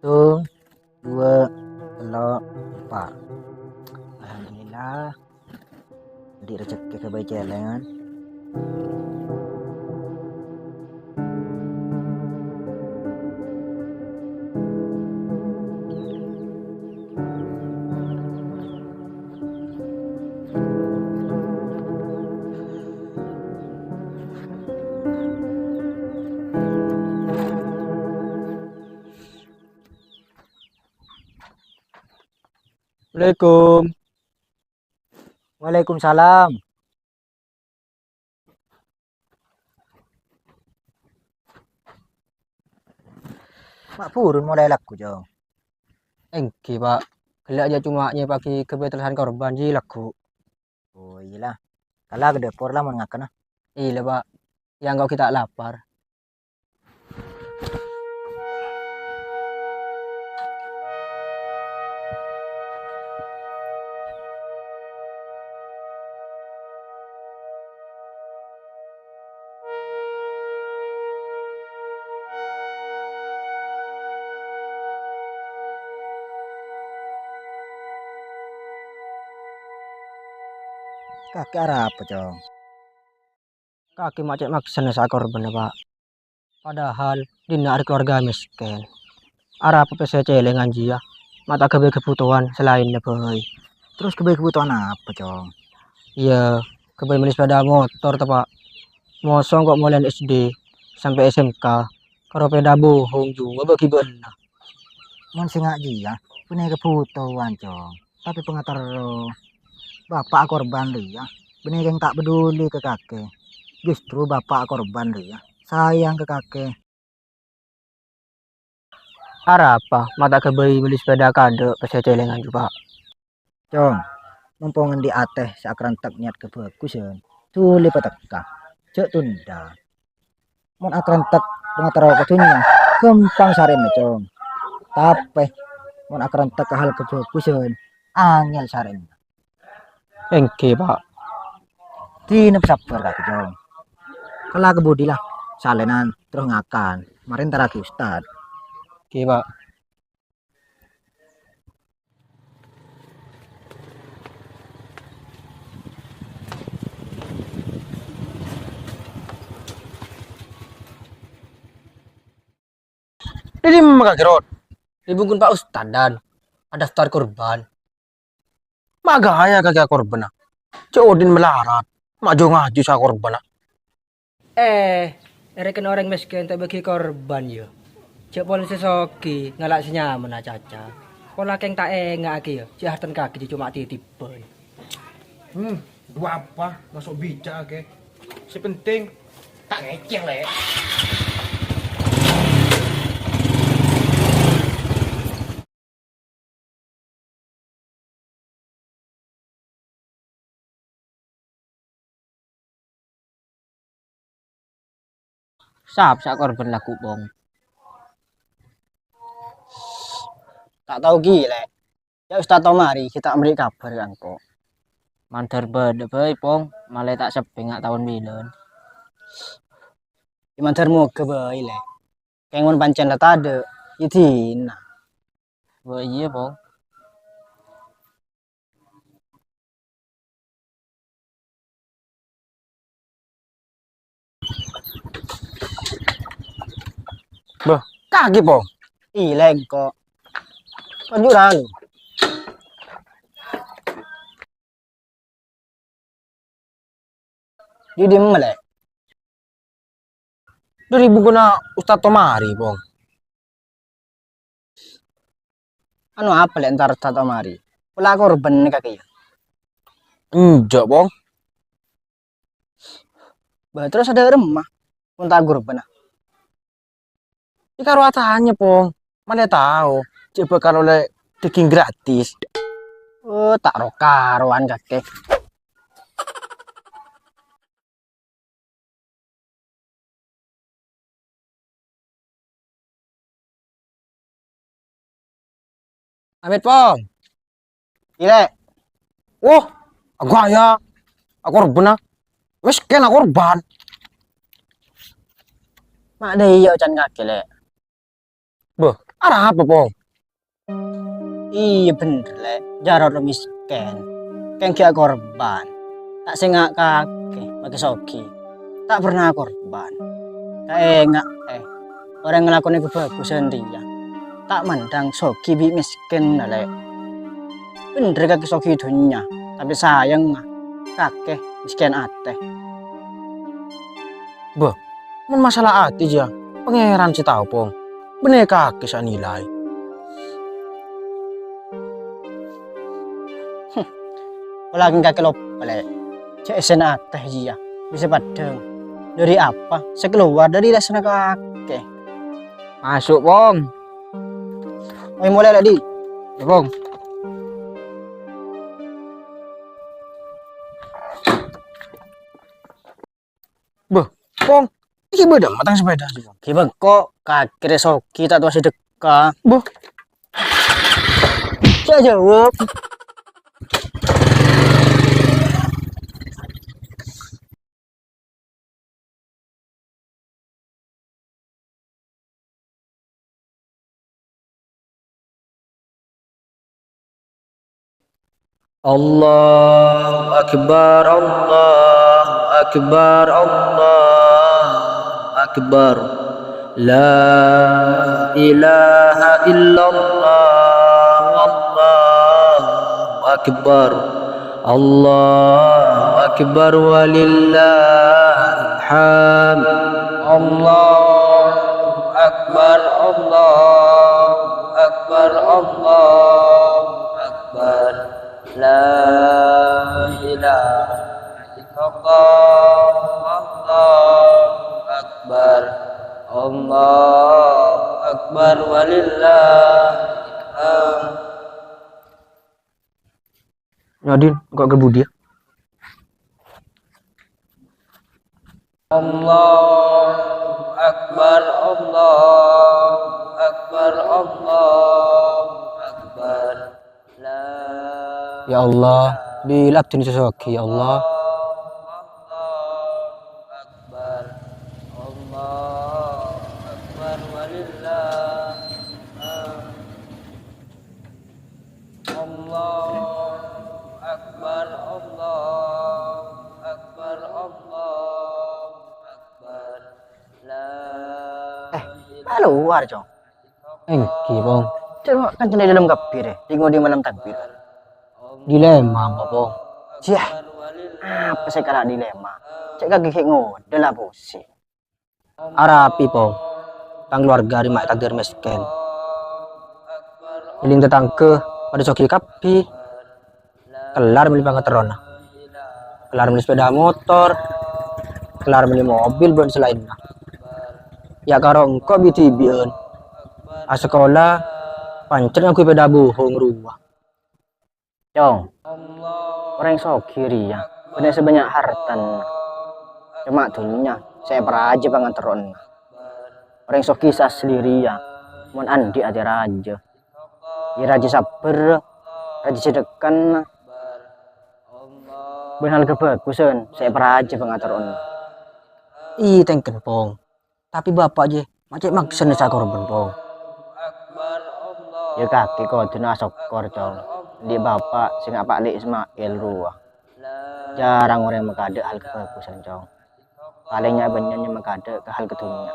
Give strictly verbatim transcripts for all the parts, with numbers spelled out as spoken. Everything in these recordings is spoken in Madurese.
Pitung, dua, tello', empa'. Alhamdulillah. Andi' rejhekkè ghâbây cèlèngan. Assalamualaikum. Waalaikumsalam. Ma' buru molaè lagghu, Cong? Èngghi, Pa'. Ghellâ' jhâ' coma nyèpaghi ghâbây terrosan korban, jiyâ lagghu. Oh, iyâ la. Kala ka dâpor la mon ngakana. Iyâ la, Pa'. Yâ, engko' ghi' ta' lapar. Kakè arapa, Cong? Kakè ma' cè' maksana sakorbhânna, Pa'. Padahal dinna' arè kalowarga mèskèn. Arapa pèssè cèlèngan jiyâ, ma' ta' ghâbây kabhutowan salaènna bhâi. Terros ghâbây kabhutowan apa, Cong? Iyâ, ghâbây mellè sepèda motor, ta, Pa'. Mosong ko' molaè S D sampè' S M K, karo sepèda bohong jiyâ bâgi bâ'na. Mon sènga' jiyâ, panèka kabhutowan, Cong. Tapè pangaterro bapa' akorban rèya, bânnè kèng ta' paduli ka kakè. Justru bapa' akorban rèya sayang ka kakè. Arapa ma' ta' ghâbây mellè sepèda kaadâ' pèssè cèlèngan jiyâ, Pa'? Cong, mompong andi' atè sè akarantek niyat kabhâghusân, dhuli patekka, jhâ' tunda. Mon akarantek pangaterro ka dhunnya, ghâmpang sarèna, Cong. Tapè, mon akarantek ka hal kabhâghusân, angèl sarèna. Èngghi, Pa'. Dinep sabbhâr kakè, Cong. Kala ka budi la, salènan terros ngakan, marè èntarraghi ustad. Èngghi, Pa'. Dâri dimma kakè, Rot? Dâri bungkona Pa' Ustadan, adaftar korban. Ma' ghâbây kakè akorbhâna. Jhâ' odi'na malarat, ma' jhâ' ngajhi sakorbhâna. Eh, èrèken orèng mèskèn ta' bâgi korban, yâ. Jhâ' polana sè soghi ngala' sè nyamana caca. Pola kèng ta' ènga'aghi, yâ, jhâ' hartana kakè jiyâ coma titipan. Hmm, dhu apa? Maso' bica' kakè. Sè penting, ta' ngècèng, Lè'. Sapa sè akorbhân lagghu', Pong? Ta' tao ghi, Lè'. Yâ, Ustad Tomari ghi' ta' aberri' kabhâr ka engko'. Mandhâr bâdâ bhâi, Pong, malè ta' seppè nga' taon bilân. Yâ, mandhâr moghâ bhâi, Lè'. Kèng mon pancèn la tadâ', yâ dinna. Bâ iyâ, Pong. Bâ, kakè, Pong. Iyâ, Lè', engko'. Lanjut, Ran. Dâri dimma, Lè'? Dâri bungkona Ustad Tomari, Pong. Anu apa, Lè', entar Ustad Tomari? Pola akorbhân kakè, yâ? Enjâ', Pong. Bâ, terros adâ' remma, mon ta' akorbhâna? Yâ karo atanya, Pong. Malè tao, jhâ' bhâkal ollè dhâghing gratis. Oh, ta' ro-karowan kakè. Amit, Pong. Iyâ, Lè'. Wah, aghâbây akorbhâna. Mèskèn akorbhân. Ma' dâ' iyâ can kakè, Lè'. Bâh, Arapa, Pong? Iyâ, bhender, Lè'. Jhâ' rowa mèskèn. Kèng ghi' akorban. Ta' sènga' kakè, makè soghi. Ta' pernah akorban. Kaènga', eh, orèng ngalakonè kabhâghusân rèya ta' mandhâng soghi bi' mèskèn, Lè'. Bhender kakè soghi dhunnya, tapè sayangnga kakè mèskèn atè. Bâh, mon masalah atè, jâ, Pangèran sè tao, Pong. Bânnè kakè sè anilai. Polana kakè loppa, Lè'. Jâ' èssèna atè jiyâ bisa paddhâng. Dâri apa sè kalowar dâri rassana kakè? Maso', Pong. Ayo molè, Lè', Di. Yâ, Pong. Bâh, Pong, iki bâdâ matang sepèda sih, Pong. Ghi' bengko, kakè rè soghi ta' towa sedekah. Bâh. Jâ' jawab. Allahu Akbar, Allahu Akbar, Allahu Akbar. La ilaha illallah, Allahu Akbar. Allahu Akbar walillahil hamd. Allahu Akbar, Allahu Akbar, Allahu Akbar. La ilaha illallah, Allahu Akbar. Allahu Akbar walillahil hamd. Nyodin, kok ke budi ya? Allahu Akbar, Allahu Akbar, Allahu Akbar. La Ya Allah, bilâ abdhina sè soghi, ya Allah. Allahu Akbar, Allahu Akbar, walillah. Allahu Akbar, Allahu Akbar, Allahu Akbar. La Eh, ilaha kalowar, Cong. Èngghi, Pong. Cong, kancana dâlem kabbhi, rè. Dingo di malem takbir. Dilema, apa, Pong? Yah, apa sè kala dilema? Cè' kakè ghi' ngodâ la pusing. Arapi, Pong. Tang kalowarga rèya ma' takdir mèskèn. Èlèng tatangghâ padâ soghi kabbhi. Kellar mellè pangaterrona. Kellar mellè sepeda motor. Kellar mellè mobil bân salaènna. Ya' karo engko' bi-dhibi'ân. Asakola pancèn ngangghuy sepeda bohong rowa. Cong, orèng soghi rèya bânnè sè bânnya' hartana. Coma dhunnya sè èparajâ pangaterrona. Orèng soghi sè asli rèya mon andi' atè rajâ. Iyâ rajâ sabbhârrâ, rajâ sedekana, bân hal kabhâghusân sè èparajâ pangaterrona. Iyâ tèngkèn, Pong. Tapè bapa' jiyâ ma' cè' maksana sè akorban, Pong. Yâ kakè kodhuna asokkor, Cong. Andi' bapa' sè nga' Pak Ismail rowa. Jhârâng orèng makaddhâ' hal kabhâghusân, Cong. Palèng nya-, bânnya'na makaddhâ' ka hal kadhunnya'an.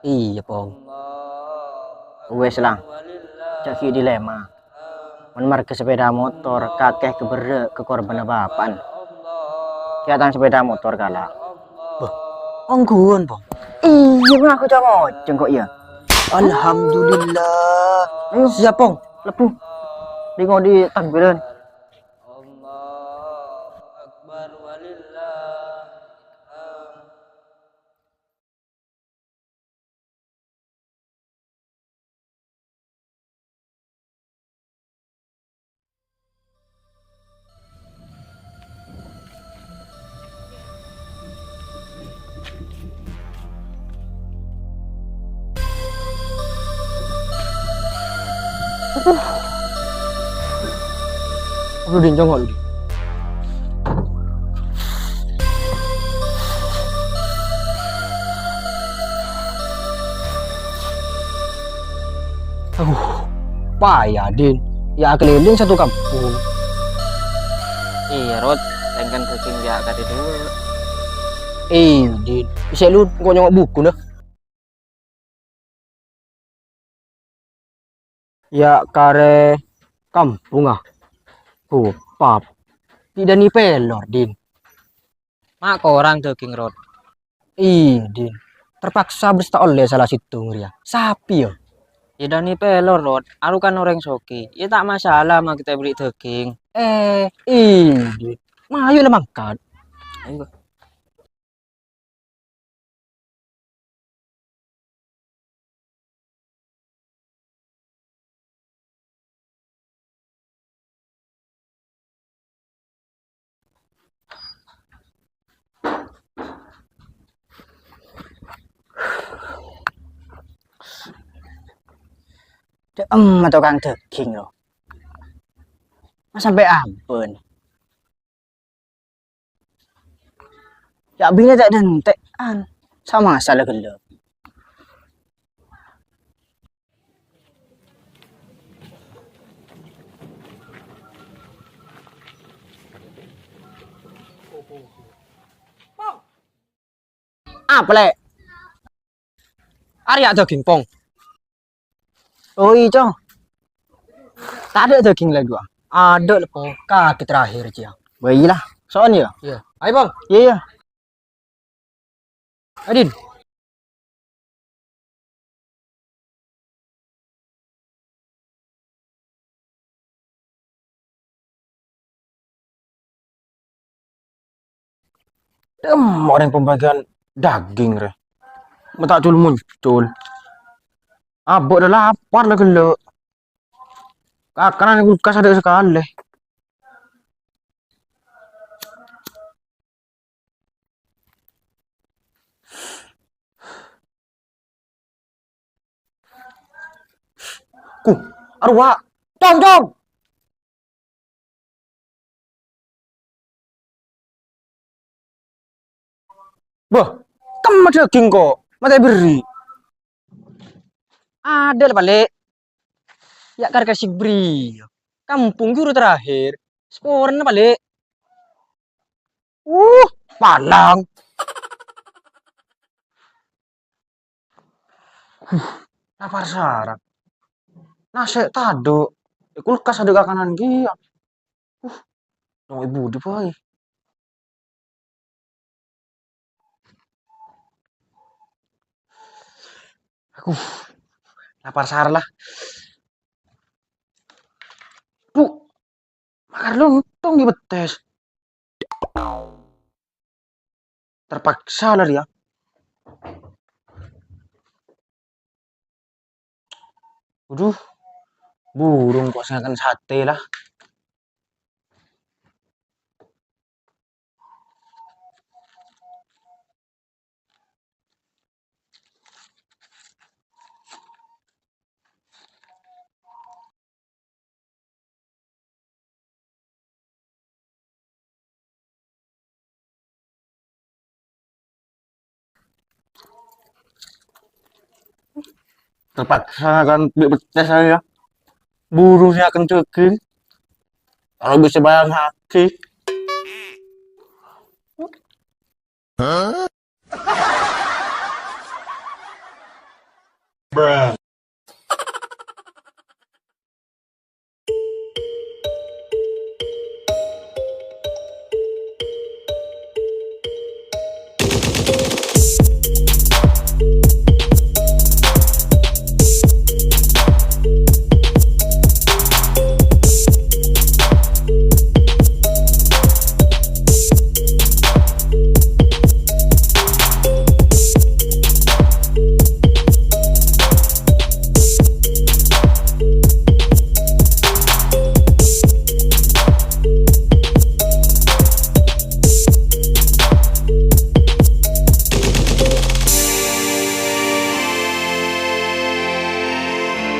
Iyâ, Pong. Wes, Lang. Jhâ' ghi' dilema. Mon marghâ sepeda motor, kakè ka berrâ' ka korbanna bapa'na. Kèya tang sepeda motor kala. Bâh, ongghuwân, Pong. Iyâ, ngaku cangoceng kok, iyâ. Alhamdulillah. Ayo. Siap, Pong. Lebu. Dingo di takbiran. Allahu Akbar walillah. Aduh, Din, congok, Din. Aduh, paya, Din. Ya, keliling satu kampung. Iyâ, Rot. Tèngkèn dhâghing ya' kadhi duwâ'. Iyâ, Din. Bisa lu kok nyongo' buku, nah. Ya, karè kampungnga. Hopap. Di' dhâni pèlor, Din. Ma' korang dhâghing, Rot. Iyâ, Din. Terpaksa bes ta' ollè sala sèttong rèya. Sapi, yâ? Yâ, dhâni pèlor, Rot. Arokan orèng soghi. Yâ, ta' masalah ma' kita beli dhâghing. Eh, iyâ, Din. Mayu la mangkat. Ayo. Ca'emma tokang dhâghing, lo. Ma' sampè' ampon. Ya', binè ta' dântè'an. Sama sala ghellâ'. Apa, Lè'? Arèya dhâghing, Pong. Oh, iyâ, Cong. Tadâ' dhâghing la duwâ'. Adâ' la, Pong. Kakè terakhir, Cong. Bâi la. So'on, yâ? Iyâ. Ayo, Pong. Iyâ, iyâ. Adin. Dem, orèng pembagian daging, rè. Ma' ta' cul-muncul. Abâ' la lapar la ghellâ'. Kakanan kulkas adâ' sakalè. Ku, arowa. Cong, Cong. Bâh, kemma daging kok, ma' ta' èberri'. Adâ la, Palè'. Ya' kar kasih beri. Kampung guru terakhir. Skorna, Palè'. Uh, palang. Huh, lapar sara. Nasè' tadâ'. È kulkas adâ' kakanan kèya. Uh, nong ibu di bhâi. Aku lapar sara la. Bu, makar lontong di betes. Terpaksa la rèya. Waduh, burung kok sè ngakan sate la. Terpaksa kan bi' betes saya. Buru saya akan jogging. Kalau bisa bayang hati.